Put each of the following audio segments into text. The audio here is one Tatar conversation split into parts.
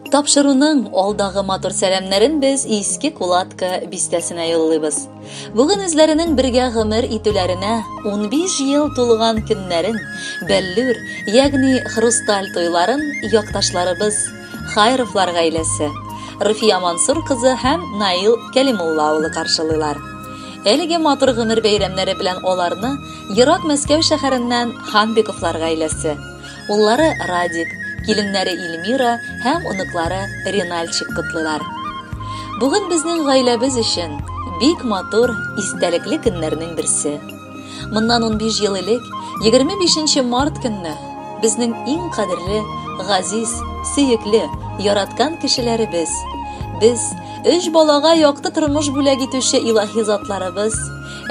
Тапшыруның алдагы матур сәламнәрен без Иске Кулатка бистәсенә юллыйбыз. Бүген үзләренең бергә гомер итүләренә 15 ел тулган көннәрен, бәллүр, ягъни хрусталь туйларын якташларыбыз Хайровлар гаиләсе, Руфия Мансур кызы һәм Наил Кәлимулла улы каршылыйлар. Әлеге матур гомер бәйрәмнәре белән аларны ерак Мәскәү шәһәреннән Ханбековлар гаиләсе, Уллары Радик, киленнәре Эльмира һәм оныклары Ринальчик котлыйлар. Бүген безнең гаиләбез өчен бик матур, истәлекле көннәрнең берсе. Моннан 15 ел элек, 25 март көнне, безнең иң кадерле, газиз, сөекле, яраткан кешеләребез, без, өч балага якты тормыш бүләк итүче илаһи затларыбыз,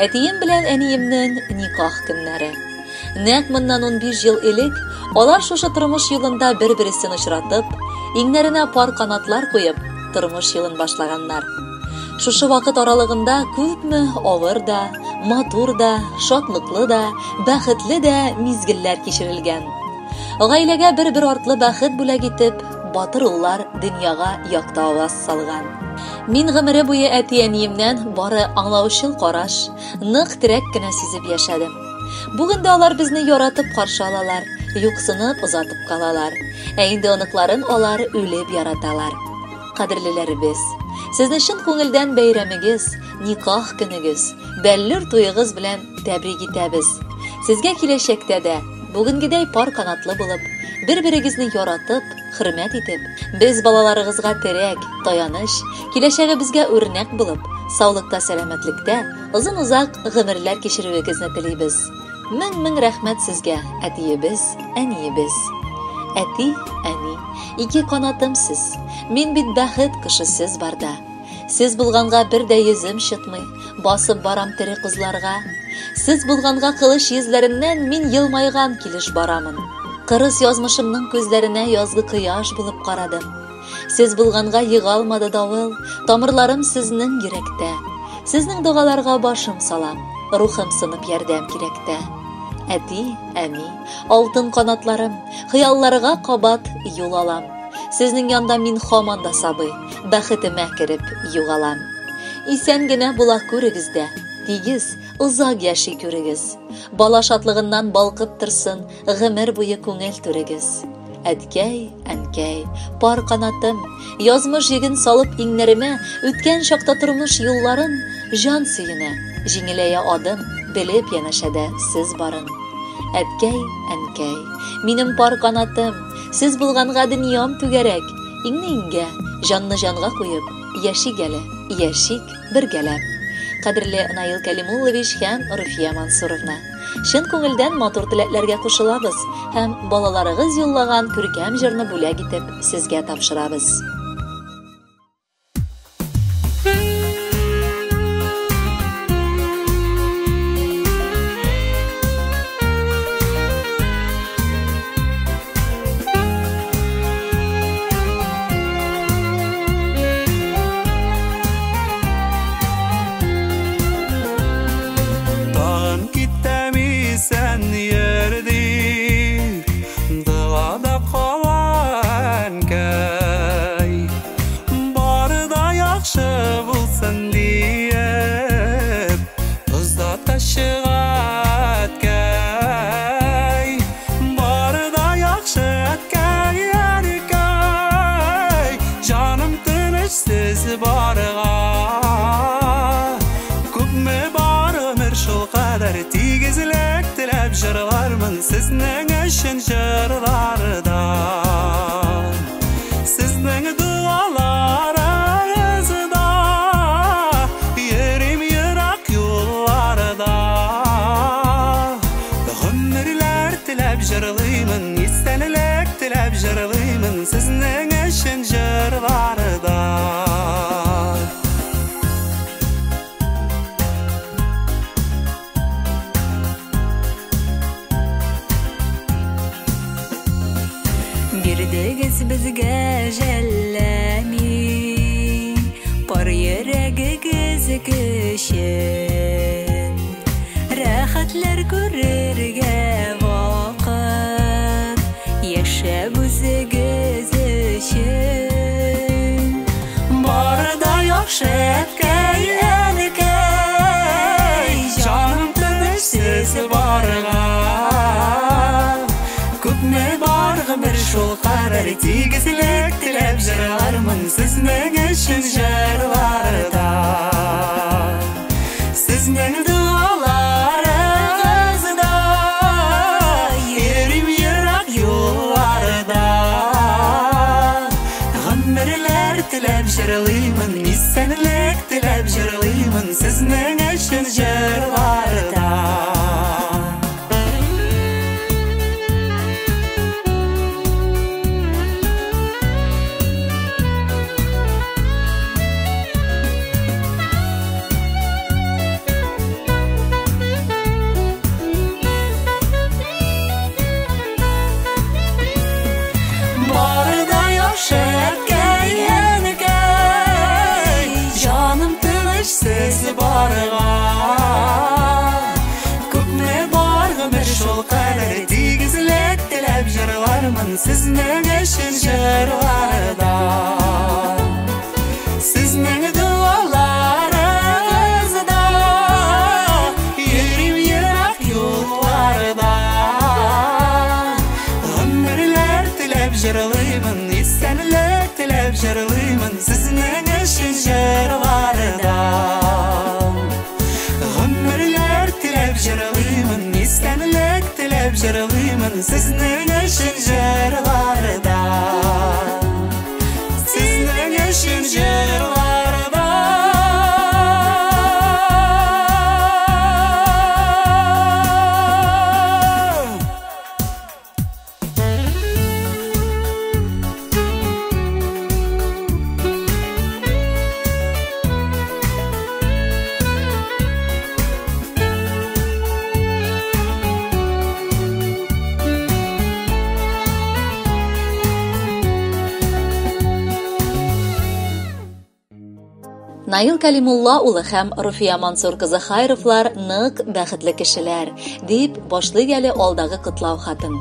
әтием белән әниемнең никах көннәре. Нәкъ моннан 15 ел элек алар шушы тормыш юлында бер-бересен очратып, иңнәренә пар канатлар куеп, тормыш юлын башлаганнар. Шушы вакыт аралыгында күпме авыр да, матур да, шатлыклы да, бәхетле дә мизгелләр кичерелгән. Гаиләгә бер-бер артлы бәхет бүләк итеп, батыр уллар дөньяга якты аваз салган. Мин гомере буе әти-әниемнән бары аңлаучыл караш, нык терәк кенә сизеп яшәдем. Бүген дә алар безне яратып каршы алалар, юксынып озатып калалар. Ә инде оныкларын алар үлеп яраталар. Кадерлеләребез, сезне чын күңелдән бәйрәмегез, никах көнегез, бәллүр туегыз белән тәбрик итәбез. Сезгә киләчәктә дә бүгенгедәй пар канатлы булып, бер-берегезне яратып, хөрмәт итеп, без балаларыгызга терәк, таяныч, киләчәгебезгә үрнәк булып, саулыкта-сәламәтлектә, Озын-озак гомерләр кичерүегезне телибез. Мең-мең рәхмәт сезгә, әтиебез, әниебез. Әти, әни, ике канатым сез. Мин бит бәхет кошы сез барда. Сез булганга бер дә йөзем чытмый, басып барам тере кызларга. Сез булганга кылыч йөзләреннән мин елмайган килеш барамын. Кырыс язмышымның күзләренә язгы кояш булып карадым. Сез булганга егалмады давыл, тамырларым сезнең йөрәктә. Сезнең догаларга башым салам, рухым сынып ярдәм кирәктә. Әти, әни, алтын канатларым, хыялларга кабат юл алам. Сезнең янда мин хаман да сабый, бәхетемә кереп югалам. Исән генә була күрегез дә, тигез, озак яши күрегез. Бала шатлыгыннан балкып торсын гомер буе күңел түрегез. Әткәй, әнкәй, пар канатым, язмыш йөген салып иңнәремә, үткән чакта тормыш юлларын җан сөенә, җиңеләя адым, белеп янәшәдә сез барын. Әткәй, әнкәй, минем пар канатым, сез булганга дөньям түгәрәк, иңне иңгә, җанны җанга куеп, яшик әле, яшик бергәләп. Кадерле Наил Кәлимуллович һәм Руфия Мансуровна. Чын күңелдән матур теләкләргә кушылабыз һәм балаларыгыз юллаган күркәм җырны бүләк итеп сезгә тапшырабыз. Тагын китәм исән йөрдик, Догада кала әнкәй. Бары да яхшы булсын диеп, Озата чыга әткәй. Бары да яхшы әткәй, әнкәй, Җаным тыныч сез барга. Күпме бар гомер шул кадәр тигезлек теләп җырлармын сезнең өчен җырларда. Сезнең дуаларыгызда йөрим ерак юлларда. Гомерләр теләп җырлыймын, исәнлек теләп җырлыймын сезнең өчен җырларда. Бирдегез безгә жәлләми, пар йөрәгегез көчен. Рәхәтләр күрергә вакыт, яшәп үзегез өчен. яхшы, әткәй, әнекәй, җаным тыныч сез барга. Күпме бар гомер, шул кадәр тигезлек теләп җырлармын сезнең өчен җырларда. Сезнең дуаларыгызда йөрим ерак юлларда. Гомерләр теләп җырлыймын, исәнлек теләп җырлыймын сезнең өчен җырларда. Бары да яхшы, әткәй, әнекәй, җаным тыныч сез барга. Күпме бар гомер, шул кадәр тигезлек теләп җырлармын сезнең өчен җырларда. Сезнең дуаларыгызда йөрим ерак юлларда. Гомерләр теләп җырлыймын, исәнлек теләп җырлыймын сезнең өчен җырларда. Гомерләр теләп җырлыймын, исәнлек теләп җырлыймын сезнең өчен җырларда. Сезнең өчен җырларда. Наил Калимулла улы һәм Руфия Мансур кызы Хайровлар нык бәхетле кешеләр, дип башлый әле алдагы котлау хатын.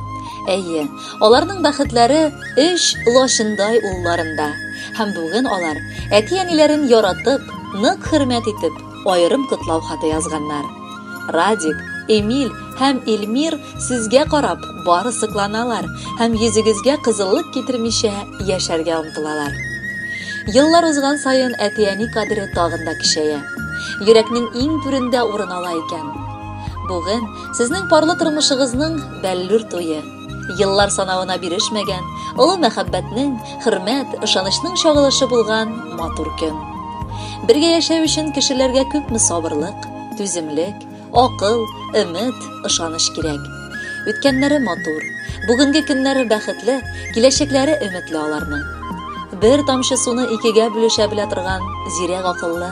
Әйе, аларның бәхетләре өч лачындай улларында. Һәм бүген алар әти-әниләрен яратып, нык хөрмәт итеп, аерым котлау хаты язганнар. Радик, Эмиль һәм Эльмир сезгә карап бары сокланалар һәм йөзегезгә кызыллык китермичә яшәргә омтылалар. Еллар узган саен әти-әни кадере тагын да көчәя. Йөрәкнең иң түрендә урын ала икән. Бүген сезнең парлы тормышыгызның бәллүр туе. Еллар санавына бирешмәгән, олы мәхәббәтнең, хөрмәт, ышанычның чагылышы булган матур көн. Бергә яшәү өчен кешеләргә күпме сабырлык, түземлек, акыл, өмет, ышаныч кирәк. Үткәннәре матур, бүгенге көннәре бәхетле, киләчәкләре өметле аларның. Бер тамчы суны икегә бүлешә белә торган зирәк акыллы,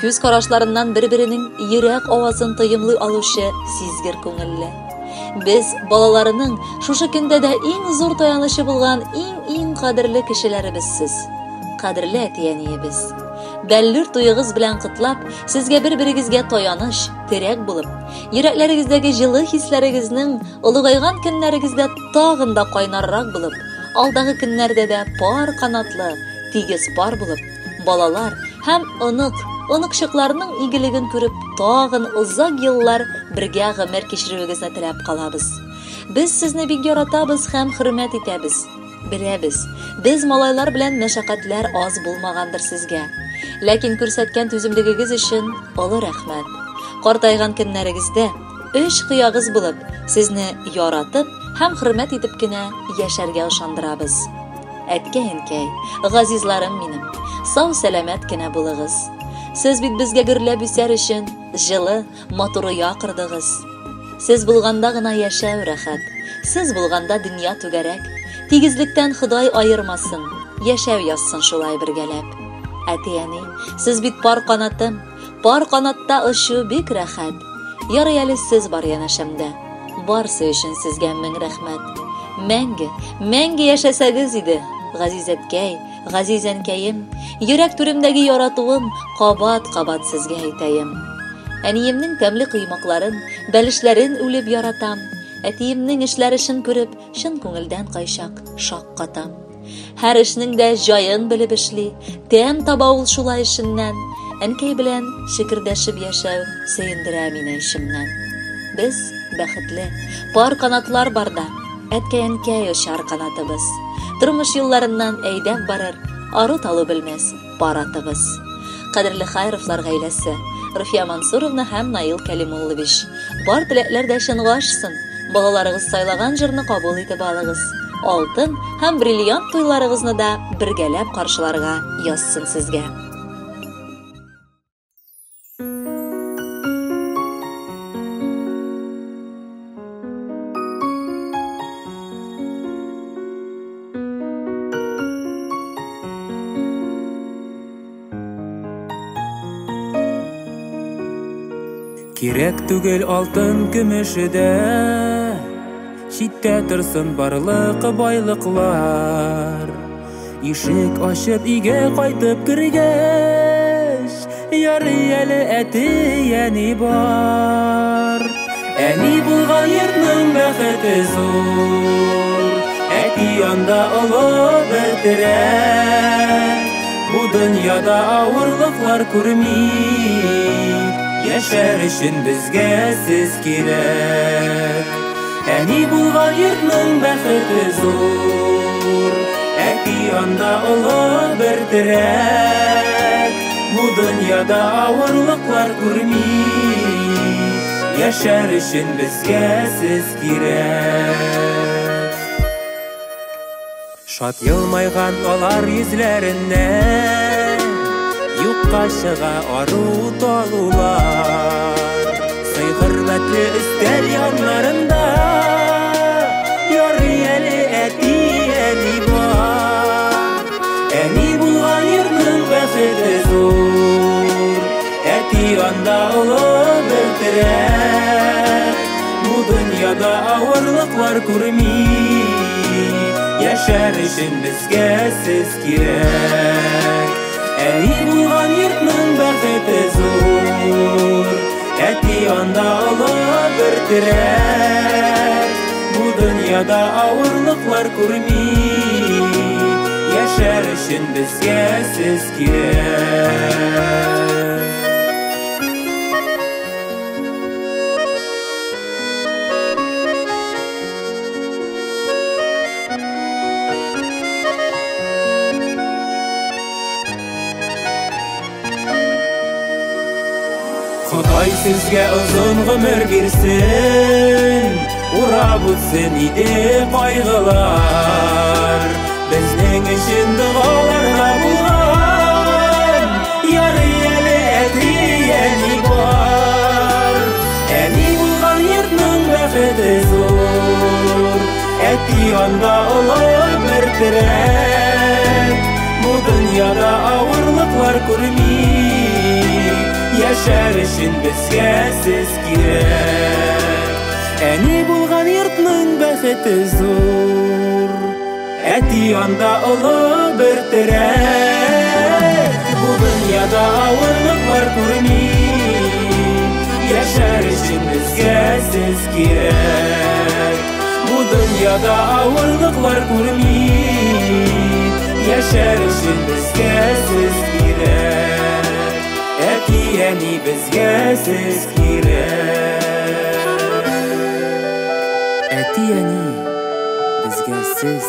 күз карашларыннан бер-беренең йөрәк авазын тоемлый алучы сизгер күңелле. Без балаларының шушы көндә дә иң зур таянычы булган иң-иң кадерле кешеләребез сез. Кадерле әти-әниебез. Бәллүр туегыз белән котлап, сезгә бер-берегезгә таяныч, терәк булып, йөрәкләрегездәге җылы хисләрегезнең олыгайган көннәрегездә тагын да кайнаррак булып, алдагы көннәрдә дә пар канатлы, тигез пар булып, балалар һәм онык, оныкчыкларның игелеген күреп, тагын озак еллар бергә гомер кичерүегезне теләп калабыз. Без сезне бик яратабыз һәм хөрмәт итәбез. Беләбез, без малайлар белән мәшәкатьләр аз булмагандыр сезгә. Ләкин күрсәткән түземлегегез өчен олы рәхмәт. Картайган көннәрегездә өч кыягыз булып, сезне яратып һәм хөрмәт итеп кенә яшәргә ышандырабыз. Әткәй-әнкәй, газизларым минем, сау-сәламәт кенә булыгыз. Сез бит безгә гөрләп үсәр өчен җылы, матур оя кордыгыз. Сез булганда гына яшәү рәхәт. Сез булганда дөнья түгәрәк. Тигезлектән Ходай аермасын, яшәү язсын шулай бергәләп. Әти-әни, сез бит пар канатым, пар канатта очу бик рәхәт. Ярый әле сез бар янәшәмдә. Барсы өчен сезгә мең рәхмәт. Мәңге, мәңге яшәсәгез иде, газиз әткәй, газиз әнкәем, йөрәк түремдәге яратуым кабат-кабат сезгә әйтәем. Әниемнең тәмле коймакларын, бәлешләрен үлеп яратам. Әтиемнең эшләре чын күреп, чын күңелдән кайчак шаккатам. Һәр эшнең дә җаен белеп эшли, тәм таба ул шулай эшеннән. Әнкәй белән шекердәшеп яшәү сөендерә мине эчемнән. Без бәхетле, пар канатлар барда, әткәй-әнкәй очар канатыбыз. Тормыш юлларыннан әйдәп барыр, ару-талу белмәс пар атыбыз. Кадерле Хайровлар гаиләсе, Руфия Мансуровна һәм Наил Кәлимуллович, бар теләкләр дә чынга ашсын. Балаларыгыз сайлаган җырны кабул итеп алыгыз. Алтын һәм бриллиант туйларыгызны да бергәләп каршыларга язсын сезгә. Кирәк түгел алтын көмеше дә, читтә торсын барлык байлыклар. Ишек ачып өйгә кайтып кергәч, ярый әле әти-әни бар. Әни булган йортның бәхете зур, әти анда олы бер терәк. Бу дөньяда авырлыклар күрми, яшәр өчен безгә сез кирәк. Әни булган йортның бәхете зур, әти анда олы бер терәк. Бу дөньяда авырлыклар күрми, яшәр өчен безгә сез кирәк. Шат елмайган алар йөзләреннән, юкка чыга ару талулар. Сый хөрмәтле өстәл яннарында, ярый әле әти-әни бар. Әни булган йортның бәхете зур, әти анда олы бер терәк. Бу дөньяда авырлыклар күрми, яшәр өчен безгә сез кирәк. Әни булган йортның бәхете зур, әти анда олы бер терәк. Бу дөньяда авырлыклар күрми, яшәр өчен безгә сез кирәк. Ходай сезгә озын гомер бирсен, урап үтсен иде кайгылар. Безнең өчен догаларда булган, ярый әле әти-әни бар. Әни булган йортның бәхете зур, әти анда олы бер терәк. Бу дөньяда авырлыклар күрми, яшәр өчен безгә сез кирәк. Әни булган йортның бәхете зур, әти анда олы бер терәк. Бу дөньяда авырлыклар күрми, яшәр өчен безгә сез кирәк. Бу дөньяда авырлыклар күрми, яшәр өчен безгә сез кирәк. Әти-әни безгә сез кирәк. Әти-әни безгә сез